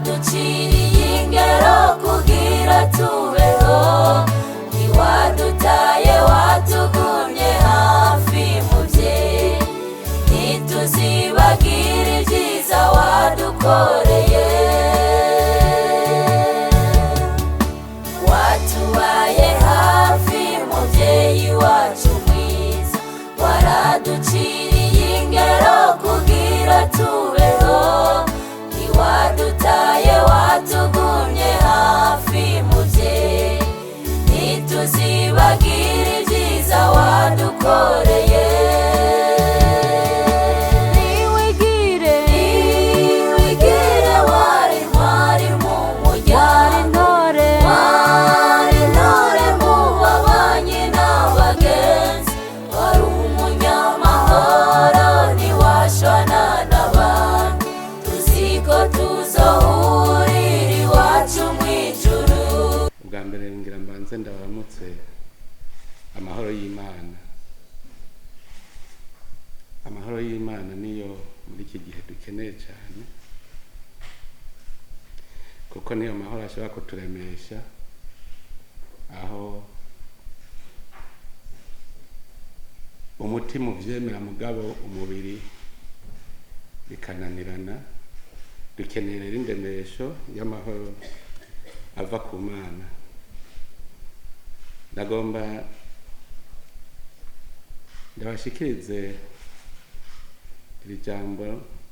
Waduciriye ingero kugira tubeho, ntiwadutaye, watugumye hafi muvyeyi. Ntituzibagira ibyiza wadukoreye. Watubaye hafi muvyeyi wacu mwiza, waraduciriye ingero kugira tubeho, ntiwadutaye, watugumye hafi muvyeyi. Ntituzibagira ibyiza wadukoreye. Niwigire, Niwigire, wari ntwari mu muryango, intore, wari intore mu babanyi n'abagenzi, wari umunyamahoro, ntiwashwana n'abandi. Tuzi ko tuzohurira iwacu mw'ijuru. Ubwa mbere ngira mbanze ndabaramutse amahoro y'Imana. Amahoro y'Imana niyo muri iki gihe dukeneye cyane, kuko niyo mahoro ashobora kuturemesha aho umutima uvyemera mugabo umubiri bikananirana. Dukeneye rero indemesho y'amahoro ava ku Mana. Ndagomba ndabashikirize iri jambo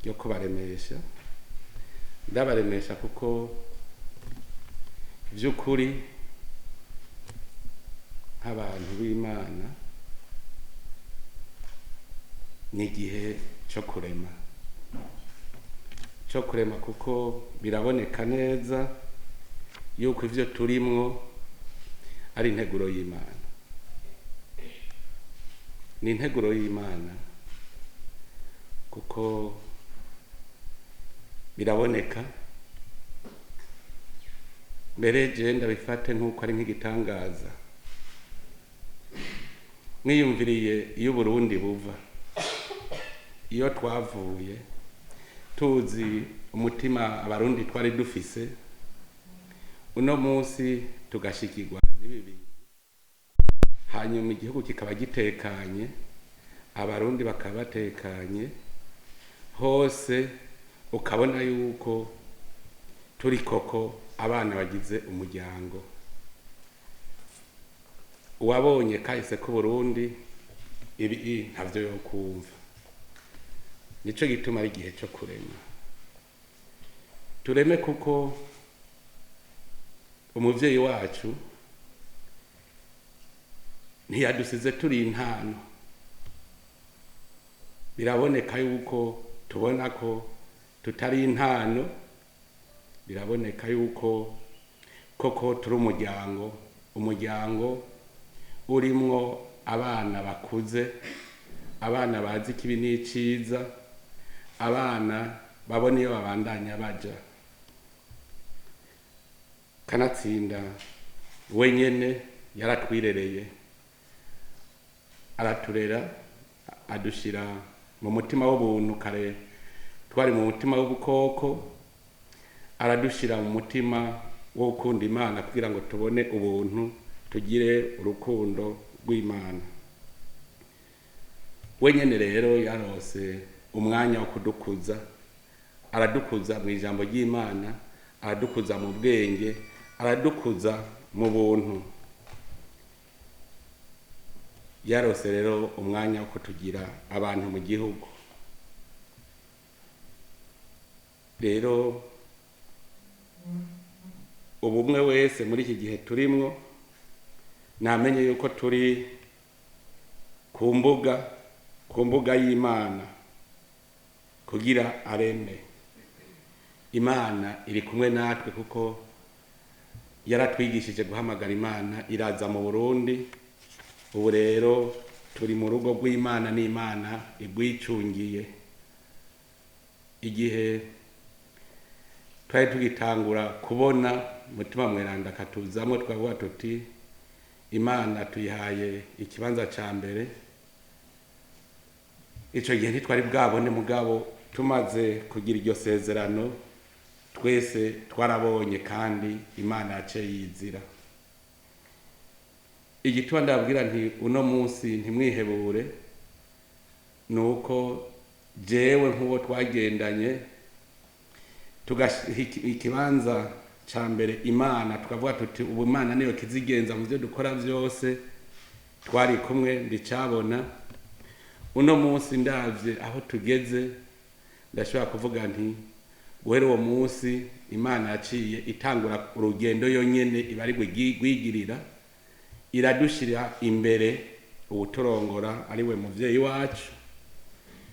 ryo kubaremesha. Ndabaremesha kuko vy'ukuri nk'abantu b'Imana ni igihe co kurema, co kurema, kuko biraboneka neza yuko ivyo turimwo ari integuro y'Imana. Ni integuro y'Imana kuko biraboneka. Mbere je ndabifate nk'uko ari nk'igitangaza. Mwiyumviriye iyo Uburundi buva, iyo twavuye, tuzi umutima Abarundi twari dufise, uno munsi tugashikirwa n'ibi bintu, hanyuma igihugu kikaba gitekanye, Abarundi bakaba batekanye hose, ukabona yuko turi koko abana bagize umuryango. Uwabonye kahise k'Uburundi ibi ntavyo yokumva. Nico gituma ari igihe co kurema. Tureme kuko umuvyeyi wacu ntiyadusize turi intano. Biraboneka yuko tubona ko tutari intano, biraboneka yuko koko turi umuryango, umuryango urimwo abana bakuze, abana bazi ikibi n'iciza, abana babona iyo babandanya baja. Kanatsinda wenyene yaratwirereye, araturera, adushira mu mutima w'ubuntu. Kare twari mu mutima w'ubukoko, aradushira mu mutima wo gukunda Imana kugira ngo tubone ubuntu, tugire urukundo rw'Imana. Wenyene rero yarose umwanya wo kudukuza, aradukuza mu ijambo ry'Imana, aradukuza mu bwenge, aradukuza mu buntu. Yarose rero umwanya wo kutugira abantu mu gihugu. Rero ubumwe wese muri iki gihe turimwo namenye yuko turi ku mbuga, ku mbuga y'Imana kugira areme. Imana iri kumwe natwe kuko yaratwigishije guhamagara Imana, iraza mu Burundi. Ubu rero turi mu rugo rw'Imana n'Imana igwicungiye. Igihe twari tugitangura kubona Mutima Mweranda akatuzamwo, twavuga tuti Imana tuyihaye ikibanza ca mbere. Ico gihe ntitwari bwabone, mugabo tumaze kugira iryo sezerano Twese twarabonye kandi Imana yaciye yizira. Igituma ndababwira nti uno munsi ntimwihebure, nuko jewe nk'uwo twagendanye tugashyira ikibanza ca mbere Imana, tukavuga tuti ubu Imana niyo kizigenza mu byo dukora byose, twari kumwe ndicabona. Uno munsi ndavye aho tugeze, ndashobora kuvuga nti guhera uwo munsi Imana yaciye itangura urugendo yonyene, iba ari rwigirira, iradushira imbere uwuturongora ari we muvyeyi wacu,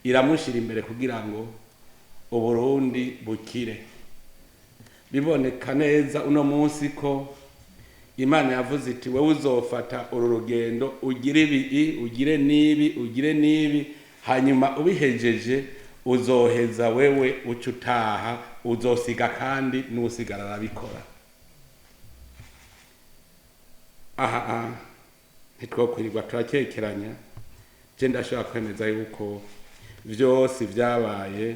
iramushira imbere kugira ngo Uburundi bukire. Biboneka neza uno munsi ko Imana yavuze iti wewe uzofata uru rugendo, ugire ibi, ugire n'ibi, ugire n'ibi, hanyuma ubihejeje uzoheza wewe uca utaha, uzosiga kandi n'usigara arabikora. Aha ntitwokwirirwa turakekeranya, je ndashobora kwemeza yuko vyose vyabaye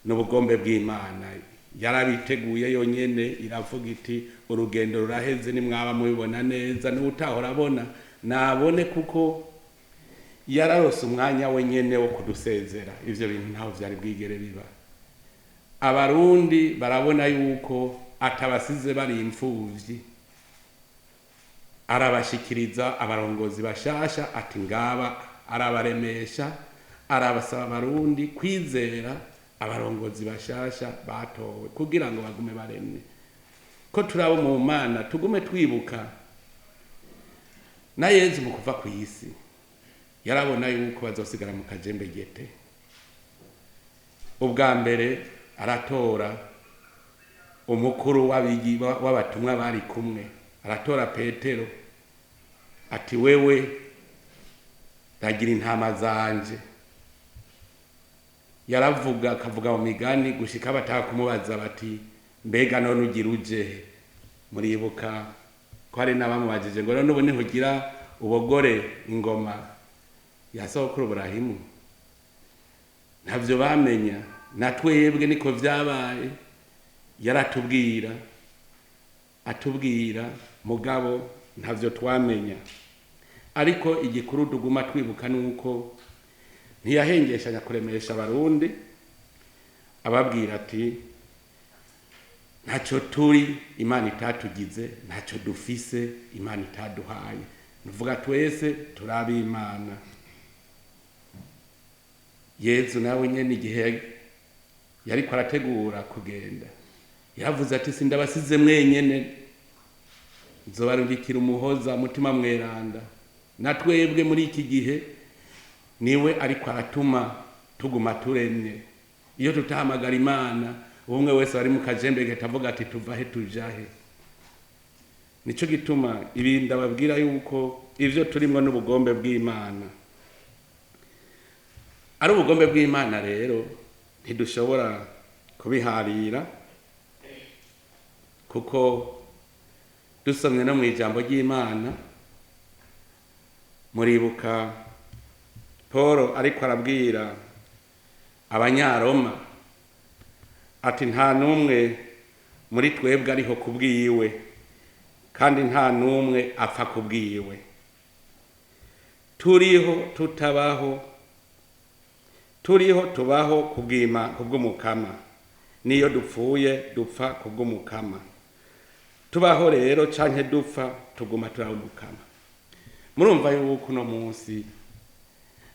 n'ubugombe bw'Imana. Yarabiteguye yonyene, iravuga iti urugendo ruraheze, nimwaba mubibona neza, n'utahora abona nabone, kuko yararose umwanya wenyene wo kudusezera. Ivyo bintu ntaho vyari bwigere biba. Abarundi barabona yuko atabasize bari imfuvyi, arabashikiriza abarongozi bashasha, ati ngaba, arabaremesha, arabasaba abarundi kwizera abarongozi bashasha batowe kugira ngo bagume baremye. Ko turabo mu Mana, tugume twibuka na Yezu mu kuva ku isi yarabona yuko bazosigara mu kajembegete. Ubwa mbere aratora umukuru w'abatumwa bari kumwe, aratora Petero ati wewe ragira intama zanje. Yaravuga akavuga mu migani gushika bataka kumubaza bati mbega none ugira ujehe? Muribuka ko hari n'abamubajije ngo none ubu ntihugira ubogore ingoma ya sokuru Burahimu? Ntavyo bamenya, na twebwe niko vyabaye. Yaratubwira atubwira, mugabo ntavyo twamenya. Ariko igikuru tuguma twibuka nuko ntiyahengeshanya kuremesha abarundi, ababwira ati ntacyo turi Imana itatugize, ntacyo dufise Imana itaduhaye. Nuvuga twese turabi Imana. Yezu nawe nyene igihe yariko arategura kugenda yavuze ati sindabasize mwenyene, nzobarungikira umuhoza mutima mweranda. Na twebwe muri iki gihe niwe ariko aratuma tuguma turemye. Iyo tutahamagara Imana, umwe wese ari mu kajembe tavuga ati tuvahe tujahe. Nico gituma ibi ndababwira yuko ivyo turimwo n'ubugombe bw'Imana. Ari ubugombe bw'Imana rero ntidushobora kubiharira, kuko dusomye no mu ijambo ry'Imana. Muribuka Paul ariko arabwira abanyaroma ati nta numwe muri twebwe ariho kubwiwe, kandi nta numwe apfa kubwiwe. Turiho tutabaho, turiho tubaho kubwima kubw'umukama, niyo dupfuye dupfa kubw'umukama. Tubaho rero canke dupfa tuguma turi umukama. Murumva yuko uno munsi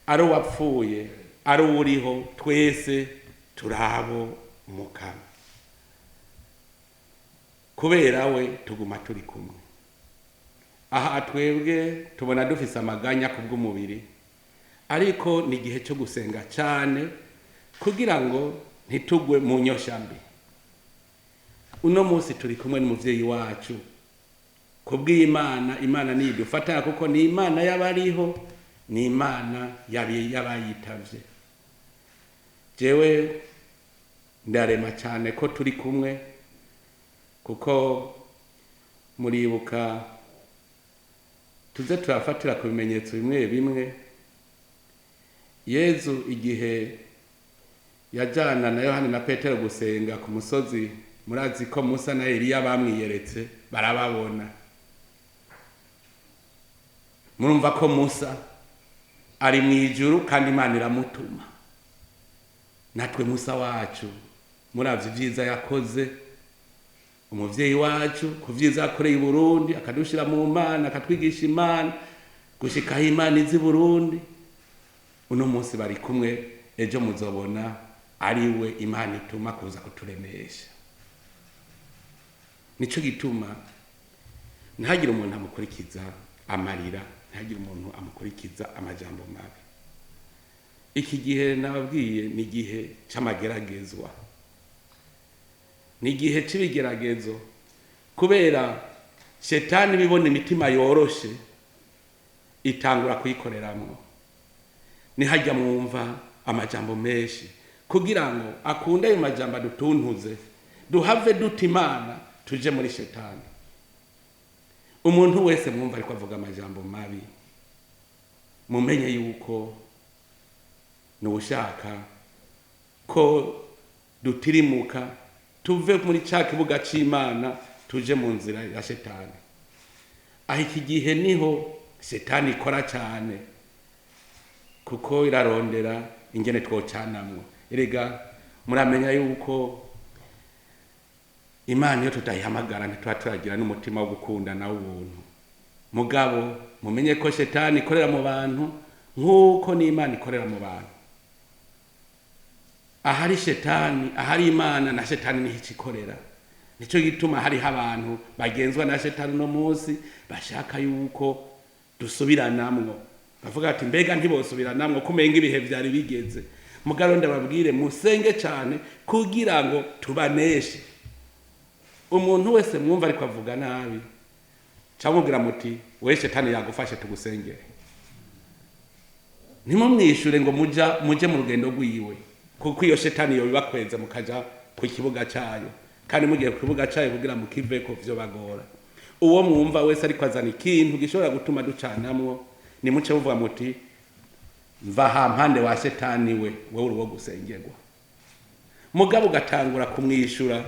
ari uwapfuye ari uwuriho, twese turabo umukama. Kubera we tuguma turi kumwe. Aha twebwe tubona dufise amaganya kubw'umubiri, ariko ni igihe cyo gusenga cyane kugira ngo ntitugwe mu nyoshambi. Uno munsi turi kumwe n'umuvyeyi wacu kubw'Imana. Imana nidufata kuko ni Imana y'abariho, ni Imana y'abayitavye. Jewe ndarema cyane ko turi kumwe, kuko muribuka tuze turafatira ku bimenyetso bimwe bimwe. Yezu igihe yajana na Yohani na Petero gusenga ku musozi, murazi ko Musa na Eliya bamwiyeretse barababona. Murumva ko Musa ari mu ijuru kandi Imana iramutuma. Natwe Musa wacu muravye ivyiza yakoze, umuvyeyi wacu ku vyiza yakoreye i Burundi, akadushira mu Mana, akatwigisha Imana gushika aho Imana izi Burundi. Uno munsi bari kumwe, ejo muzobona ari we Imana ituma kuza kuturemesha. Nico gituma ntihagire umuntu amukurikiza amarira, ntihagire umuntu amukurikiza amajambo mabi. Iki gihe nababwiye ni igihe c'amageragezwa, ni igihe c'ibigeragezo, kubera shetani bibona imitima yoroshe itangura kuyikoreramwo. Nihajya mwumva amajambo menshi kugira ngo akunde ayo majambo adutuntuze, duhave duta Imana tuje muri shetani. Umuntu wese mwumva ariko avuga amajambo mabi, mumenye yuko nushaka ko dutirimuka tuve muri ca kibuga c'Imana tuje mu nzira ya shetani. Aho iki gihe niho shetani ikora cyane, kuko irarondera ingene twocanamwo. Erega muramenya yuko Imana iyo tutayihamagara ntituba turagira n'umutima wo gukunda na ubuntu. Mugabo mumenye ko shetani ikorera mu bantu nk'uko n'Imana ikorera mu bantu. Ahari shetani, ahari Imana na shetani niho ikikorera. Nico gituma hariho abantu bagenzwa na shetani no munsi bashaka yuko dusubiranamwo. Bavuga ati mbega ntibosubiranamwo kumenga ibihe vyari bigeze. Mugabo ndababwire musenge cyane kugira ngo tubaneshe. Umuntu wese mwumva ariko avuga nabi, camubwira muti we shetani yagufashe tugusengere. Ntimumwishure ngo muje mu rugendo rwiwe, kuko iyo shetani yo bibakweze mukaja ku kibuga cyayo, kandi mugiye ku kibuga cyayo kugira mukiveko vyo bagora. Uwo mwumva wese ariko azana ikintu gishobora gutuma ducanamwo, nimuce muvuga muti mva ha mpande wa shetani we, wewe uri uwo gusengerwa. Mugabo ugatangura kumwishura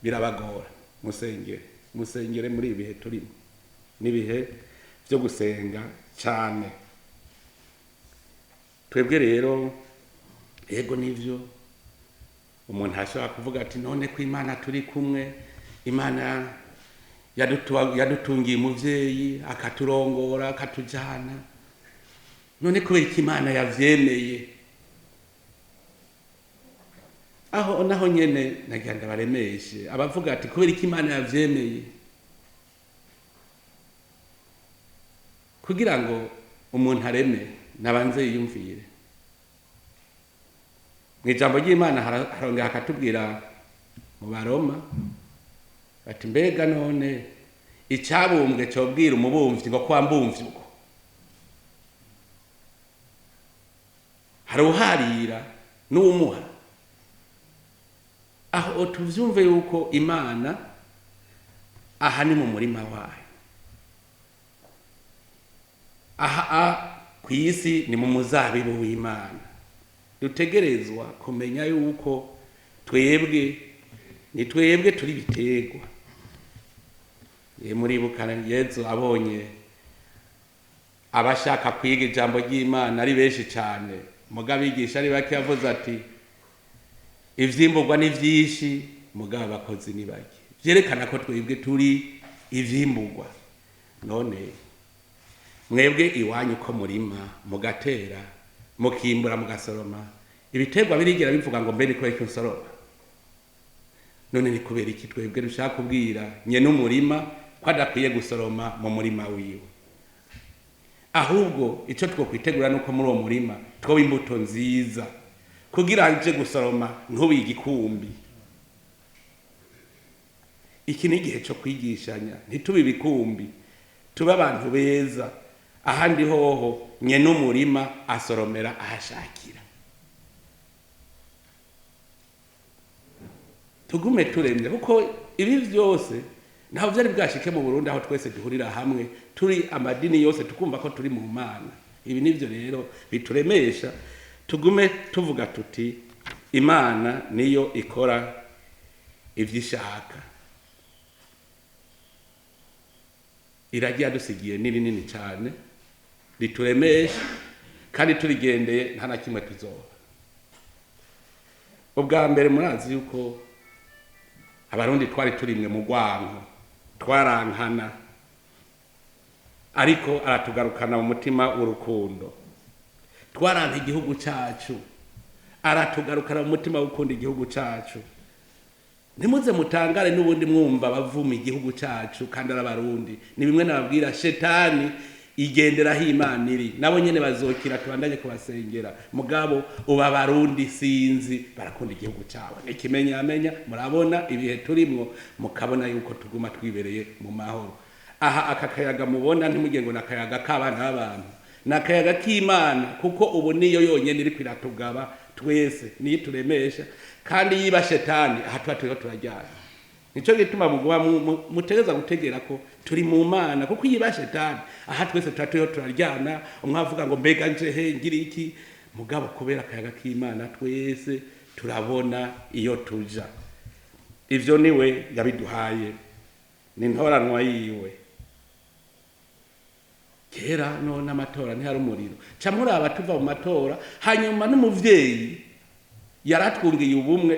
birabagora. Musengere, musengere muri ibihe turimo, n'ibihe vyo gusenga cyane. Twebwe rero ego nivyo umuntu ashobora kuvuga ati none ko Imana turi kumwe, Imana yadutungiye umuvyeyi akaturongora akatujana, none kubera iki Imana yavyemeye? Aho naho nyene nagira ndabaremeshe abavuga ati kubera iki Imana yavyemeye, kugira ngo umuntu areme nabanze yiyumvire. Mu ijambo ry'Imana harongera hakatubwira mu Baroma ati mbega none icabumbwe cobwira umubumvyi ngo kwa mbumvyi uko? Hari uharira n'uwumuha. Aho tuvyumve yuko Imana aha ni mu murima wayo, aha kw'isi ni mu muzabibu w'Imana. Dutegerezwa kumenya yuko twebwe ni twebwe turi biterwa. Muribukana Yezu abonye abashaka kwiga ijambo ry'Imana ari benshi cyane, mugabo abigisha ari bake, yavuze ati ivyimburwa ni vyinshi mugabo abakozi ni bake. Vyerekana ko twebwe turi ivyimburwa. None mwebwe iwanyu ko murima mugatera mukimbura mugasoroma, ibiterwa birigira bivuga ngo mbe ni kubera iki nsoroma? None ni kubera iki twebwe dushaka kubwira nyene umurima ko adakwiye gusoroma mu murima wiwe? Ahubwo ico twokwitegura nuko muri uwo murima twoba imbuto nziza kugira aje gusoroma ntube igikumbi. Iki ni igihe cyo kwigishanya, ntitube ibikumbi, tube abantu beza. Ahandi hoho nyene umurima asoromera ahashakira. Tugume turemye, kuko ibi vyose ntaho vyari bwashike mu Burundi aho twese duhurira hamwe turi amadini yose tukumva ko turi mu Mana. Ibi nivyo rero bituremesha, tugume tuvuga tuti Imana niyo ikora ivyo ishaka. Iragi yadusigiye ni rinini cyane, rituremesha kandi turigendeye nta na kimwe tuzoba. Ubwa mbere murazi yuko Abarundi twari turimwe mu rwanko, twarankana, ariko aratugarukana mu mutima w'urukundo. Twaranka igihugu cyacu, aratugarukana mu mutima w'ukunda igihugu cyacu. Ntimuze mutangare n'ubundi mwumva bavuma igihugu cyacu kandi ari Abarundi. Ni bimwe nababwira, shetani igenderaho Imana iri, nabo nyene bazokira, tubandanye kubasengera. Mugabo uba Abarundi sinzi barakunda igihugu cyabo, n'ikimenyamenya murabona ibihe turimwo, mukabona yuko tuguma twibereye mu mahoro. Aha aka kayaga mubona ntimugire ngo ni akayaga k'abana b'abantu, ni akayaga k'Imana, kuko ubu niyo yonyene iriko iratugaba twese, niyo ituremesha. Kandi yiba shetani aha tuba turiho turajyana. Nico gituma muguma mutegereza gutegera ko turi mu Mana, kuko yiba shetani aha twese tuba turiho turaryana. Umwe avuga ngo mbega nje he ngira iki, mugabo kubera akayaga k'Imana twese turabona iyo tuja. Ivyo niwe yabiduhaye, ni ntoranwa yiwe. Kera none amatora ntihari umuriro, ca muraba tuva mu matora, hanyuma n'umuvyeyi yaratwungiye ubumwe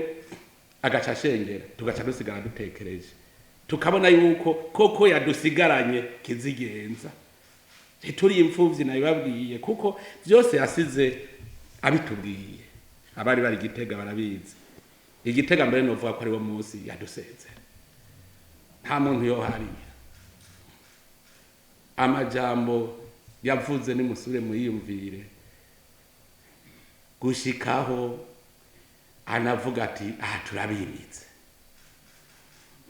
agaca ashengera, tugaca dusigara dutekereje, tukabona yuko koko yadusigaranye kizigenza. Ntituri imfuvyi nabibabwiye, kuko vyose yasize abitubwiye. Abari bari Gitega barabizi. Igitega mbere novuga ko ari wo munsi yadusezera, nta muntu yoharira. Amajambo yavuze nimusubire muyiyumvire, gushikaho anavuga ati aha turabimitse.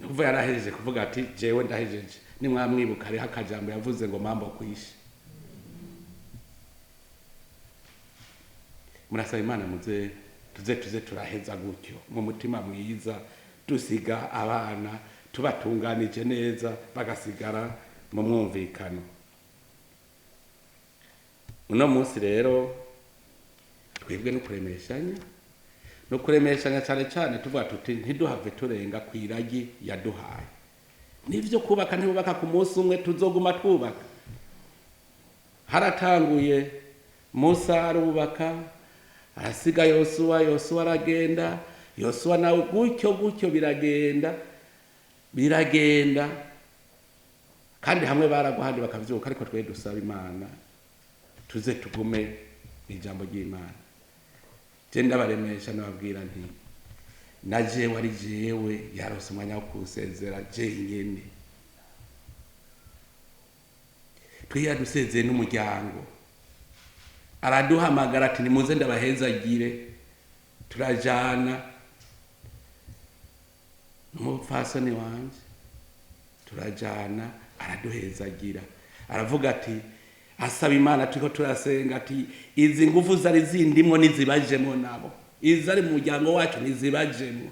Nukuvuga yarahejeje kuvuga ati jewe ndahejeje. Nimwamwibuka hariho akajambo yavuze ngo mambo kwishe. Murasaba Imana muze tuze turaheza gutyo mu mutima mwiza, dusiga abana tubatunganije neza, bagasigara mu mwumvikano. Uno munsi rero twebwe no kuremeshanya, no kuremeshanya cyane cyane tuvuga tuti ntiduhave turenga ku iragi yaduhaye. Nivyo kubaka ntibubaka ku munsi umwe, tuzoguma twubaka. Haratanguye Musa arubaka, arasiga Yosuwa, Yosuwa aragenda, Yosuwa nawe gutyo gutyo biragenda biragenda, kandi hamwe baragwa handi bakavyuka. Ariko twe dusaba Imana tuze tugume ijambo ry'Imana. Je ndabaremesha nababwira nti na jewe ari jewe yarose umwanya wo kusezera jenyene. Twiya dusezeye n'umuryango, araduhamagara ati nimuze ndabahezagire, turajana n'umupfasoni wanje, turajana, araduhezagira, aravuga ati asaba Imana turiko turasenga ati izi nguvu zari zindimwo nizibajemwo nabo, izari mu muryango wacu nizibajemwo.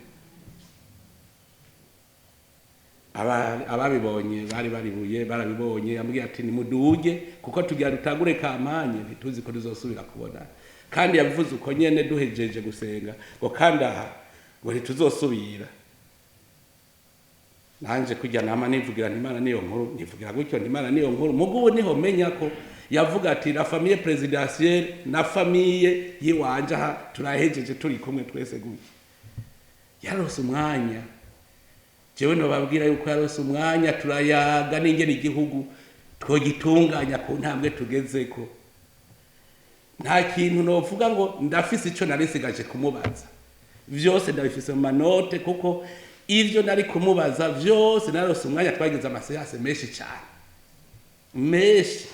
Ababibonye bari baribuye barabibonye, yambwiye ati nimuduge kuko tugira dutangure kampanye ntituzi ko tuzosubira kubona. Kandi yabivuze uko nyene duhejeje gusenga ngo kandi aha ngo ntituzosubira. Nanje kujya nama nivugira nti Imana niyo nkuru, nivugira gutyo nti Imana niyo nkuru. Mugubu niho menya ko yavuga ati la famille présidentielle na famille yiwanje aha turahejeje turi kumwe twese gutyo. Yarose umwanya, jewe nobabwira yuko yarose umwanya, turayaga n'ingene igihugu twogitunganya ku ntambwe tugezeko. Nta kintu novuga ngo ndafise ico narisigaje kumubaza, vyose ndabifise mu manote, kuko ivyo nari kumubaza vyose narose umwanya. Twagize amaseyase menshi cyane menshi.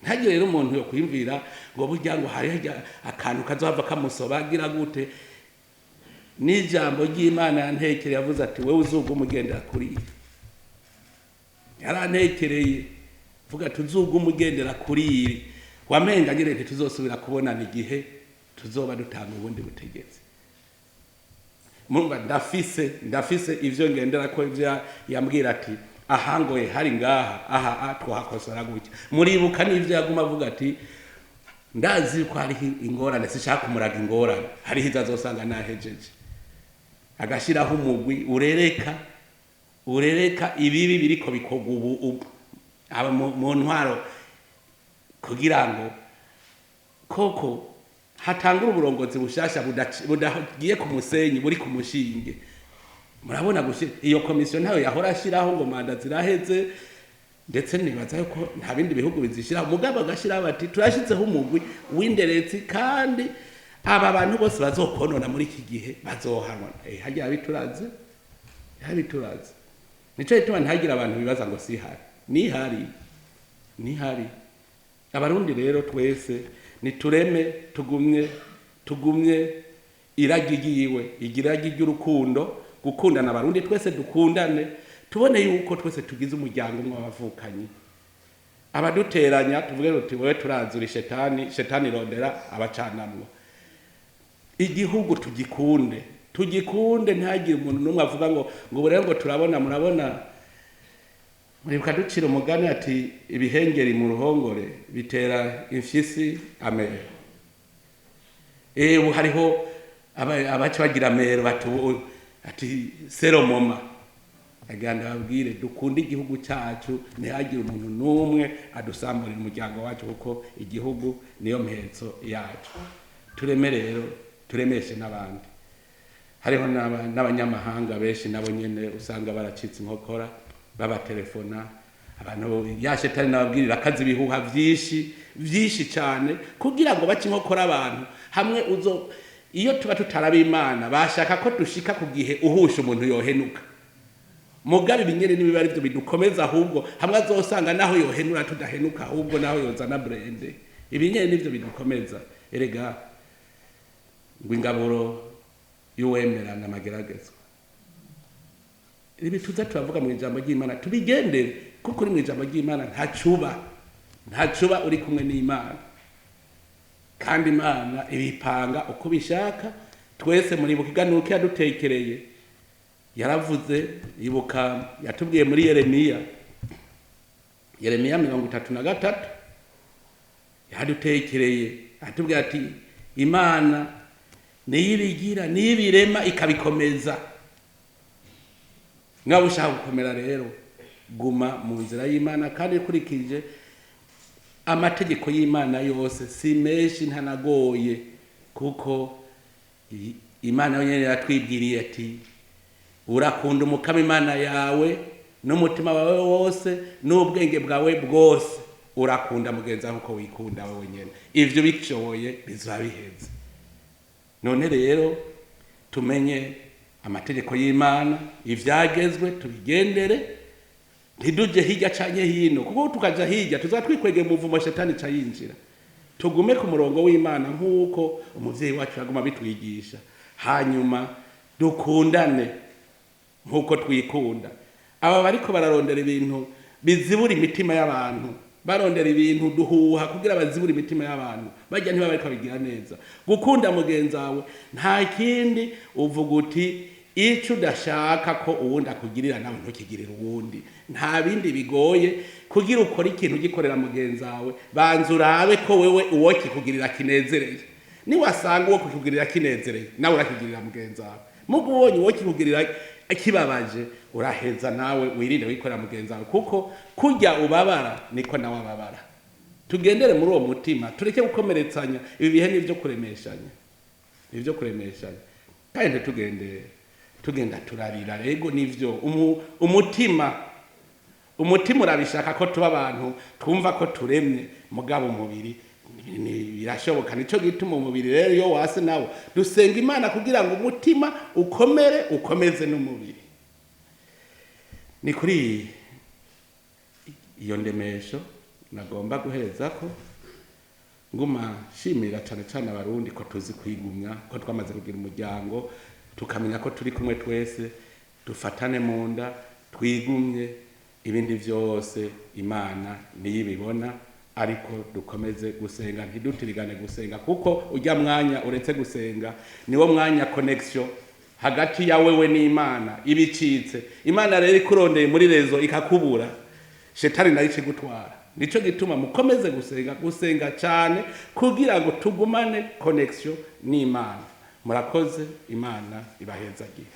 Ntagire rero umuntu yo kwiyumvira ngo burya ngo hari akantu kazohava kamusoba gira gute. N'ijambo ry'Imana yantekereye yavuze ati wewe uzuga umugendera kuri, yarantekereye vuga tuzuga umugendera kuri iri, wamenga nyine ntituzosubira kubonana igihe tuzoba dutanga ubundi butegetsi. Murumva ndafise ivyo ngendera ko ivyo yambwira ati ahangoye hari ngaha aha twahakosora gutya. Muribuka n'ivyo yaguma avuga ati Ndazi ko hariho ingorane, sishaka kumuraga ingorane, hariho izo azosanga nahejeje. Agashyiraho umugwi urereka ibibi biriko bikorwa ubu aba mu ntwaro, kugira ngo koko hatangure uburongozi bushasha budagiye ku musenyi, buri ku mushinge. Murabona gushira iyo komisiyo ntayo yahora ashyiraho ngo manda ziraheze, ndetse nibaza yuko nta bindi bihugu bizishyiraho, mugabo agashyiraho bati turashyizeho umugwi w'inderetsi, kandi aba bantu bose bazokonona muri iki gihe bazohanwa. Harya bituraze, bituraze. Nico gituma ntihagire abantu bibaza ngo sihari, nihari, nihari. Abarundi rero twese nitureme, tugumye iragi ryiwe, igiragi ry'urukundo, gukundana. Abarundi twese dukundane, tubone yuko twese tugize umuryango umwe w'abavukanyi. Abaduteranya tuvuge tuti wewe turazura shetani, shetani irondera abacanamwo. Igihugu tugikunde, tugikunde, ntihagire umuntu n'umwe avuga ngo ubu rero ngo turabona. Murabona, muribuka ducira umugani ati ibihengeri mu ruhongore bitera imfyisi amero. Ubu hariho abaca bagira amero bati ubu, ati seromoma. Agira ndababwire, dukunde igihugu cyacu, ntihagire umuntu n'umwe adusamburira umuryango wacu, kuko igihugu niyo mpetso yacu. Tureme rero, turemeshe n'abandi. Hariho n'abanyamahanga benshi nabo nyene usanga baracitse inkokora, babatelefona abantu ya shetani nababwirira akazi ibihuha vyinshi vyinshi cyane kugira ngo bace inkokora abantu. Hamwe uzo iyo tuba tutaraba Imana, bashaka ko dushika ku gihe uhusha umuntu yohenuka, mugabe ibinyene nibiba ari byo bidukomeza, ahubwo hamwe azosanga naho yohenura tudahenuka, ahubwo naho yozana brende, ibinyene nivyo bidukomeza. Erega ngo ingaburo y'uwemerana amageragezwa, ibi tuza turavuga mu ijambo ry'Imana tubigendere, kuko uri mu ijambo ry'Imana ntacuba uri kumwe n'Imana, kandi Imana ibipanga uko bishaka. Twese muribuka iganuka yadutekereye, yaravuze, ibuka yatubwiye muri Yeremiya 33, yadutekereye atubwiye ati Imana niyibigira, niyibirema ikabikomeza. Niba ushaka gukomera rero, guma mu nzira y'Imana kandi ukurikije amategeko y'Imana yose, si menshi ntanagoye, kuko Imana yonyene yaratwibwiriye ati urakunda Umukama Imana yawe n'umutima wawe wose n'ubwenge bwawe bwose, urakunda mugenzi wawe uko wikunda wewe nyene. Ivyo bishoboye bizoba biheze. None rero tumenye amategeko y'Imana, ivyagezwe tubigendere, ntiduje hirya canke hino, kuko tukaja hirya tuzatwikwegera umuvumo, shetani ca yinjira. Tugume ku murongo w'Imana nk'uko umuvyeyi wacu yaguma bitwigisha, hanyuma dukundane nk'uko twikunda. Aba bariko bararondera ibintu bizibura imitima y'abantu, barondera ibintu duhuha kugira bazibure imitima y'abantu, bajya ntiba bariko babigira neza. Gukunda mugenzi wawe nta kindi, uvuga uti ico udashaka ko uwundi akugirira nawe ntukigirire uwundi. Nta bindi bigoye kugira ukore ikintu ugikorera mugenzi wawe, banza urabe ko wewe uwo kikugirira kinezereye. Niwasanga uwo kikugirira kinezereye, nawe urakigirira mugenzi wawe. Mugu ubonye uwo kikugirira kibabaje, uraheza nawe wirinde wikorera mugenzi wawe, kuko kurya ubabara niko nawe ababara. Tugendere muri uwo mutima, tureke gukomeretsanya. Ibi bihe ni ibyo kuremeshanya, ni ibyo kuremeshanya, kandi ntitugende tugenda turarira. Rego nivyo umutima urabishaka ko tuba abantu twumva ko turemye, mugabo umubiri birashoboka. Nico gituma umubiri rero iyo wase nawo dusenga Imana kugira ngo umutima ukomere, ukomeze n'umubiri. Ni kuri iyo ndemesho nagomba guhereza ko nguma shimira cyane cyane Abarundi ko tuzi kwigumya, ko twamaze kugira umuryango, tukamenya ko turi kumwe twese, dufatane mu nda, twigumye. Ibindi byose Imana niyibibona, ariko dukomeze gusenga, ntidutirigane gusenga, kuko ujya mwanya uretse gusenga niwo mwanya connection hagati ya wewe n'Imana ibicitse. Imana rero ikurondeye muri rezo ikakubura, shetani nayo ikigutwara. Nico gituma mukomeze gusenga, gusenga cyane, kugira ngo tugumane connexion n'Imana. Murakoze, Imana ibahezagire.